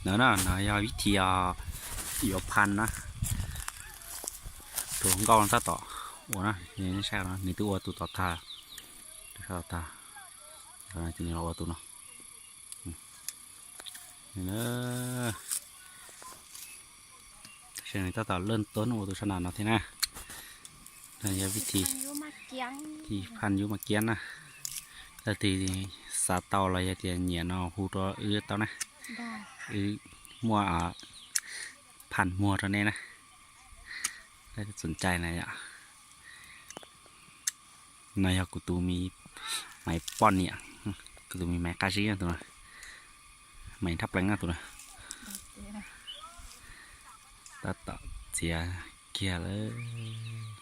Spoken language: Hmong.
No na, no yog vib thib yuav phaj na. Tus nkauj tab tom ua na, nws twb ua tus tom tag, tus sab tom tag, ua tus no. Nws tab tom leej tuab ua tus sab nram no thiab na. No yog vib thib phaj yub maj kiab na. Leej twg xav tau los yog tias nyiam no hu rau wb tau na. Wb muaj phaj muag rau nej na. Leej twg xom cai na yom. No yog kuv tus me maiv poj niam, kuv tus me maiv qab zib tus no, maiv nrhab pleev tus no. Tab tom txiav kiag lawm.